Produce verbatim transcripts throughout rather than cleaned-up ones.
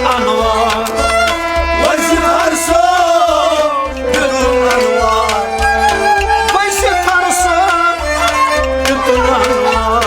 انوار۔ وزیر ہر صٲب دیُتُن انوار۔ وزیر ہر صٲب دیُتُن انوار۔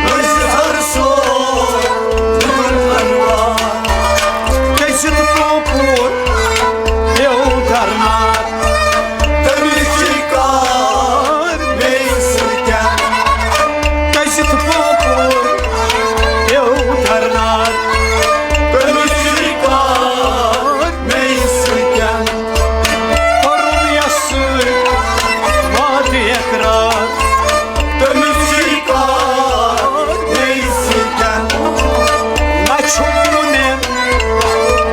وزیر ہر صٲب دیُتُن انوار۔ کٔژِتھ پوپور پیوٚو دھرنار۔ تٔمِس چھُے کار مےٚ سۭتۍ۔ کٔژِتھ پوپور پیوٚو دھرنار۔ تٔمِس چھُے کار مےٚ سۭتۍ۔ کوٚرُن یَس سۭتۍ وعدٕ اقرار۔ تٔمِس چھُے کار مےٚ سۭتۍ۔ نہ چھُم مُنِن،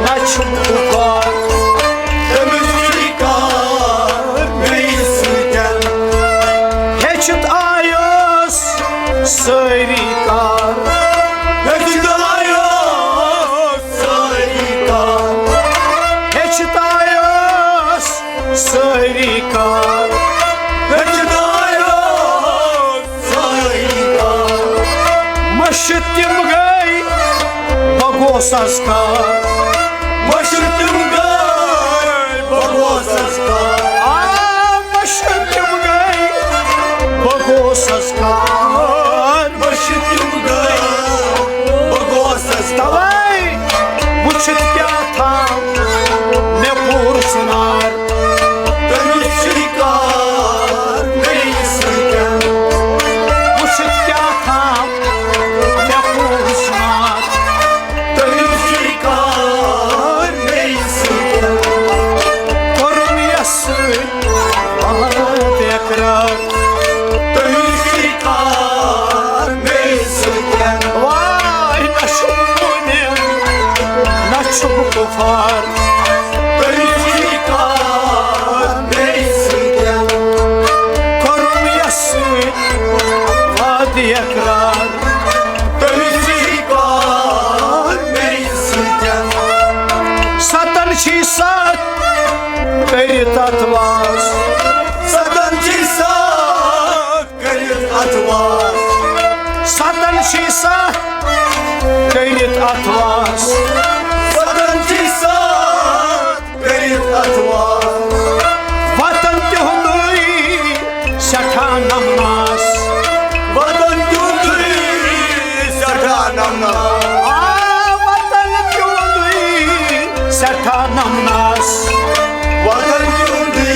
نہ چھُم کُفار۔ تٔمِس چھُے کار مےٚ سۭتۍ۔ ہیٚچھِتھ آیس سٲری کار۔ ہیٚچھِتھ آیس سٲری کار۔ ہیٚچھِتھ آیس سٲری کار۔ ہیٚچھِتھ آیس سٲری کار۔ مٔشِتھ تِم گٔے، بہٕ گوس از کار۔ مٔشِتھ تِم گٔے، بہٕ گوس از کار۔ آ، مٔشِتھ تِم گٔے، بہٕ گوس از کار۔ مٔشِتھ تِم گٔے، بہٕ گوس از کار۔ توے وٕچھِتھ کیٛاہ تھاو مےٚ پوٗرٕ ژُنار۔ تٔمِس چھُے کار مےٚ سۭتۍ۔ وٕچھِتھ کیٛاہ تھاو مےٚ پوٗرٕ ژُنار۔ تٔمِس چھُے کار مےٚ سۭتۍ۔ کوٚرُن یَس سۭتۍ وعدٕ اقرار۔ تٔمِس چھُے کار مےٚ سۭتۍ۔ واے، نہ چھُم مُنِن، نہ چھُم کُفار۔ تٔمِس چھُے کار مےٚ سۭتۍ۔ کوٚرُن یَس سۭتۍ وعدٕ اقرار۔ تٔمِس چھُے کار مےٚ سۭتۍ۔ ستن چھِ ستھ کٔرِتھ اتھ واس۔ ستن چھِ ستھ کٔرِتھ اتھ واس۔ ستن چھِ ستھ کٔرِتھ اتھ واس۔ ستن چھِ ستھ کٔرِتھ اتھ واس۔ وطن تِہُنٛدُے سٮ۪ٹھاہ نمناس۔ وطن تِہُنٛدُے سٮ۪ٹھاہ نمناس۔ آ، وطن تِہُنٛدُے سٮ۪ٹھاہ نمناس۔ وطن تِہُنٛدُے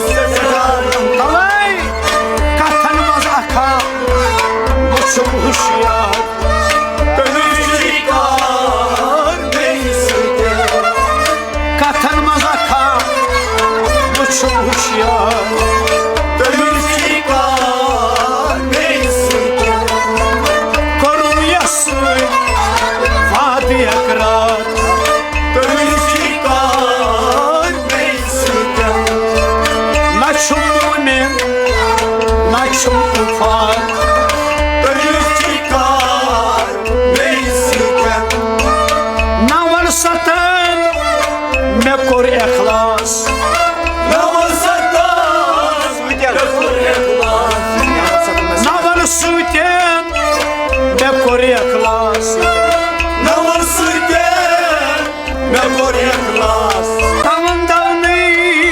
سٮ۪ٹھاہ نمناس۔ توے کتھن منٛز اکھا وٕچھُم ہوشیار۔ تٔمِس چھُے کار مےٚ سۭتۍ۔ کتھن منٛز اکھا وٕچھُم ہوشیار۔ تٔمِس چھُے کار مےٚ سۭتۍ۔ کوٚرُم یَس سۭتۍ وعدٕ اقرار۔ تٔمِس چھُے کار مےٚ سۭتۍ۔ نہ چھُم مُنِن، نہ چھُم کُفار۔ تٔمِس چھُے کار مےٚ سۭتۍ۔ نہ وَن ستن مےٚ کوٚر اخلاص۔ نہ وَن ستن مےٚ کوٚر اخلاص۔ نہ وَن سۭتۍ مےٚ کوٚر اخلاص۔ نہ وَن سۭتۍ مےٚ کوٚر اخلاص۔ تَوَن دَونٕے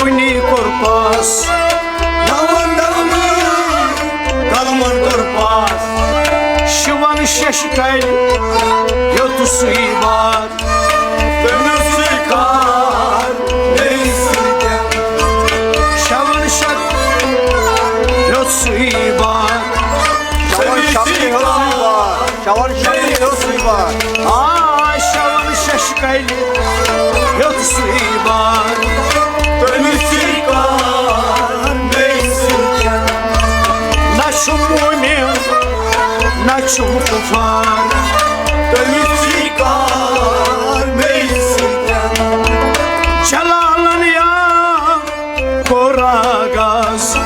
کُنی کوٚر پاس۔ دَوَن دَونٕے قلمَن کوٚر پاس۔ شِوَن ششہِ کَلہِ ہیوٚت سُے بار۔ تٔمِس سُے کار مےٚ سۭتۍ۔ شِوَن شک ہیوٚت سُے بار۔ شوان شمنہِ ہیوٚت سُے بار۔ شوان شمنہِ ہیوٚت سُے بار۔ آ، شوان ششہِ کلہِ ہیوٚت سُے بار۔ تٔمِس چھُے کار مےٚ سۭتۍ۔ نہ چھُ مومِن، نہ چھُ کُفار۔ تٔمِس چھُے کار مےٚ سۭتۍ۔ جلالن یا کوٚر آغاز۔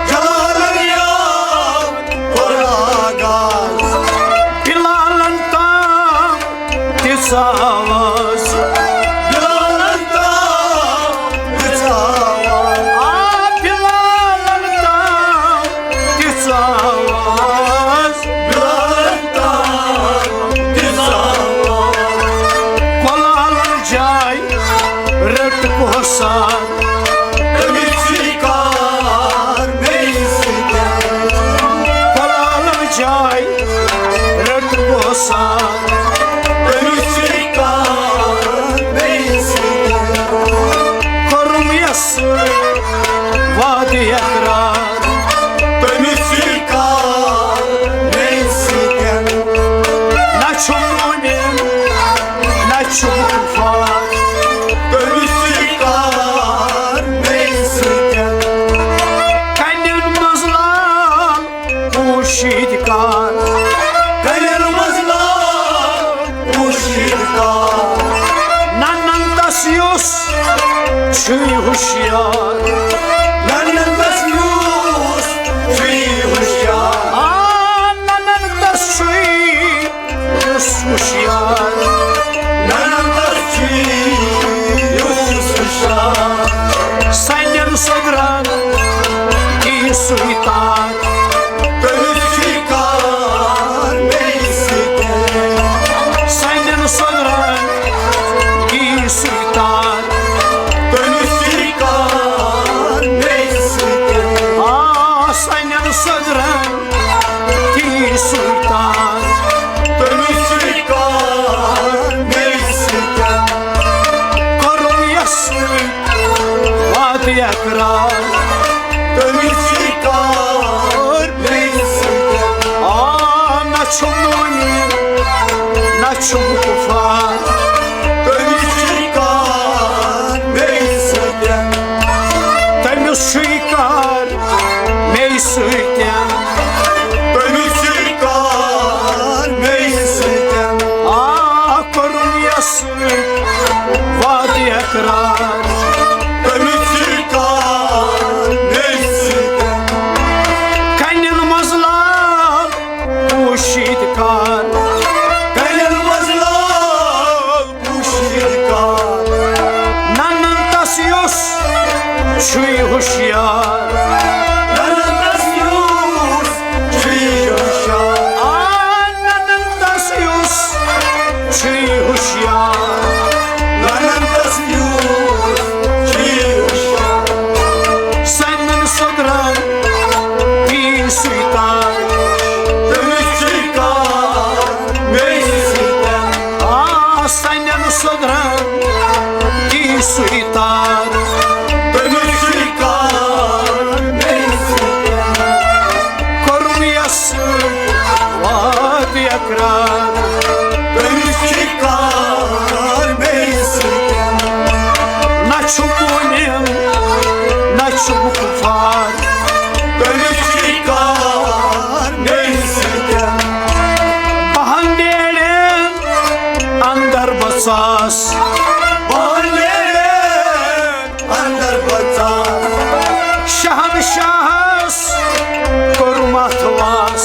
جلالن یاد کوٚر آغاز۔ بلالن تام دِژ آواز۔ بلالن تام دِژ آواز۔ آ، بلالن تام دِژ آواز۔ بلالن تام دِژ آواز۔ چھُے ہوشیار۔ ننندس یُس چھُے ہوشیار۔ آ، ننندس چھُے یُس ہوشیار۔ ننندس چھُے یُس ہوشیار۔ سنٮ۪ن سۄدرن کی سُے تار۔ تٔمِس چھُے کار مےٚ سۭتۍ۔ سنٮ۪ن سۄدرن کی سُے تار۔ تٔمِس چھُے کار مےٚ سۭتۍ۔ آ، سنٮ۪ن سۄدرن کی سُے تار۔ تٔمِس چھُے کار مےٚ سۭتۍ۔ کوٚرُم یَس سۭتۍ وعدٕ اقرار۔ تٔمِس چھُے کار مےٚ سۭتۍ۔ آ، نہ چھُم مُؤمِن، نہ چھُم کُفار۔ تٔمِس چھُے کار مےٚ سۭتۍ۔ تٔمِس چھُے کار مےٚ سۭتۍ۔ تٔمِس چھُے کار مےٚ سۭتۍ۔ آ، کوٚرُم یَس سۭتۍ وعدٕ اقرار۔ تٔمِس چھُے کار مےٚ سۭتۍ۔ کَنٮ۪ن منٛز لال پوٗشِتھ کار۔ کَنٮ۪ن منٛز لال پوٗشِتھ کار۔ ننندس یُس چھُے ہوشیار۔ ننندس یُس چھُے ہوشیار۔ آ، ننندس یُس چھُے ہوشیار۔ ننندس یُس چھُے ہوشیار۔ سنٮ۪ن سۄدرن کی سُے تار۔ تٔمِس چھُے کار مےٚ سۭتۍ۔ آ، سنٮ۪ن سۄدرن کی سُے تار۔ تٔمِس چھُے کار مےٚ سۭتۍ۔ کوٚرُم یَس سۭتۍ وعدٕ اقرار۔ تٔمِس چھُے کار مےٚ سۭتۍ۔ نہ چھُم مُؤمِن، نہ چھُم کُفار۔ تٔمِس چھُے کار مےٚ سۭتۍ۔ بَہَن بیرٮ۪ن اندر بساس۔ بَہَن بیرٮ۪ن اندر بساس۔ شہنشاہس کوٚرمَتھ واس۔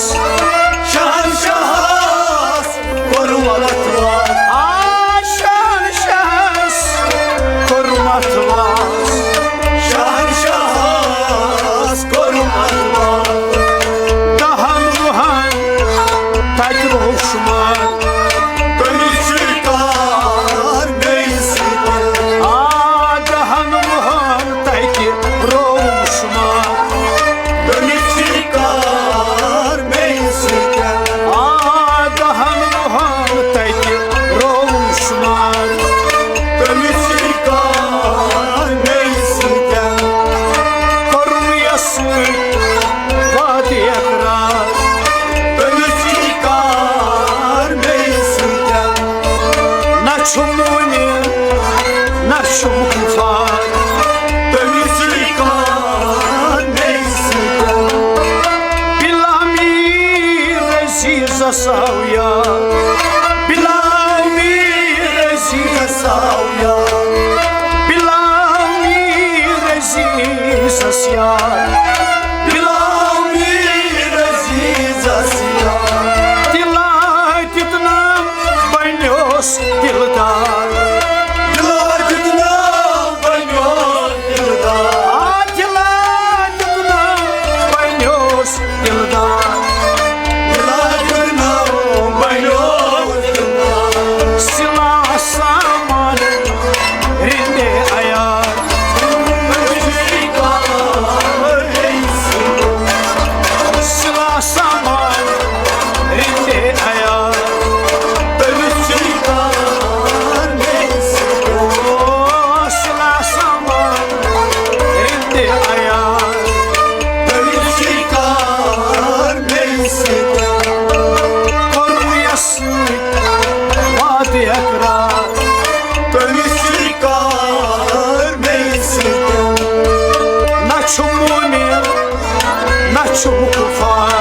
شہنشاہس کوٚرمَتھ واس۔ آ، شہنشاہس کوٚرمَتھ واس۔ شہنشاہس کوٚرمَتھ واس۔ دَہَن وُہَن تَتہِ روٚو شُمار۔ تٔمِس چھُے کار مےٚ سۭتۍ۔ آ، دَہَن وُہَن تَتہِ روٚو شُمار۔ تٔمِس چھُے کار مےٚ سۭتۍ۔ آ، دَہَن وُہَن تَتہِ روٚو شُمار۔ تٔمِس چھُے کار مےٚ سۭتۍ۔ کوٚرُم یَس سۭتۍ وعدٕ اقرار۔ تٔمِس چھُے کار مےٚ سۭتۍ۔ نہ چھُم مُؤمِن، نہ چھُم کُفار۔ تٔمِس چھُے کار مےٚ سۭتۍ۔ بِلال میٖر عزیزس آو یاد۔ بِلال میٖر عزیزس آو یاد۔ بِلال میٖر عزیزس یاد۔ بِلال میٖر عزیزس یاد۔ دِلا دیُتنم بنیوس دِلدار۔ دِلا دیُتنم بنیوس دِلدار۔ آ، دِلا دیُتنم بنیوس دِلدار۔ دِلا دیُتنم بنیوس دِلدار۔ سِلا سامان رِندے عیار۔ سِلا سامان رِندے عیار۔ تٔمِس چھُے کار مےٚ سۭتۍ۔ او، سِلا سامان رِندے عیار۔ تٔمِس چھُے کار مےٚ سۭتۍ۔ کوٚرُم یَس سۭتۍ وعدٕ اقرار۔ تٔمِس چھُے کار مےٚ سۭتۍ۔ نہ چھُم مُؤمِن، نہ چھُم کُفار۔